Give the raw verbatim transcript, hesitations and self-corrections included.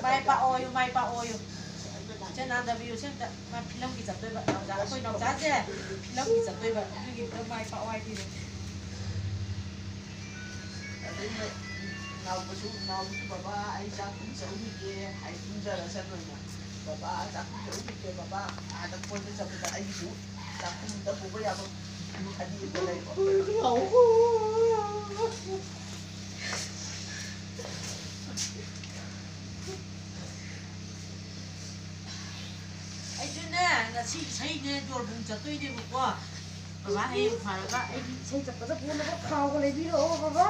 ꯃꯥꯏ ꯄꯥꯛꯑꯣꯌꯨ, ꯃꯥꯏ ꯄꯥꯛꯑꯣꯌꯨ꯫ ꯏꯆꯦ ꯅꯥꯟꯗꯕꯤꯌꯨ, ꯁꯦ ꯑꯝꯇ꯫ ꯃꯥ ꯐꯤꯂꯝꯒꯤ ꯆꯠꯇꯣꯏꯕ꯫ ꯅꯥꯎꯆꯥ, ꯑꯩꯈꯣꯏ ꯅꯥꯎꯆꯥꯁꯦ ꯐꯤꯂꯝꯒꯤ ꯆꯠꯇꯣꯏꯕ꯫ ꯑꯗꯨꯒꯤ ꯑꯝꯇ ꯃꯥꯏ ꯄꯥꯛꯑꯣ ꯍꯥꯏꯕꯤꯔꯦ꯫ ꯑꯗꯩ ꯃ-, ꯅꯥꯎꯕꯁꯨ, ꯅꯥꯎꯕꯁꯨ, "ꯕꯕꯥ, ꯑꯩ ꯆꯥꯛ ꯊꯣꯡ ꯆꯠꯂꯨꯈꯤꯒꯦ" ꯍꯥꯏ, ꯇꯨꯝꯖꯔꯁꯅꯨꯅ꯫ "ꯕꯕꯥ, ꯆꯥꯛ ꯊꯣꯡ ꯆꯠꯂꯨꯈꯤꯒꯦ, ꯕꯕꯥ, ꯑꯥꯗ ꯀꯣꯏꯕ ꯆꯠꯄꯗ ꯑꯩꯒꯤꯁꯨ ꯆꯥꯛꯈꯨꯝꯗ ꯄꯨꯕ ꯌꯥꯕ ꯈꯗꯤ ꯑꯝꯇ ꯂꯩꯀꯣ?" ꯑꯩꯁꯨꯅꯦ, ꯉꯁꯤ ꯏꯁꯩꯅꯦ, ꯖꯣꯔꯕꯨꯡ ꯆꯠꯇꯣꯏꯅꯦꯕꯀꯣ꯫ ꯕꯕꯥ ꯍꯌꯦꯡ ꯐꯔꯒ ꯑꯩꯒꯤ ꯏꯁꯩ ꯆꯠꯄꯗ ꯄꯨꯅꯕ ꯈꯥꯎꯒ ꯂꯩꯕꯤꯔꯛꯑꯣ, ꯕꯕꯥ꯫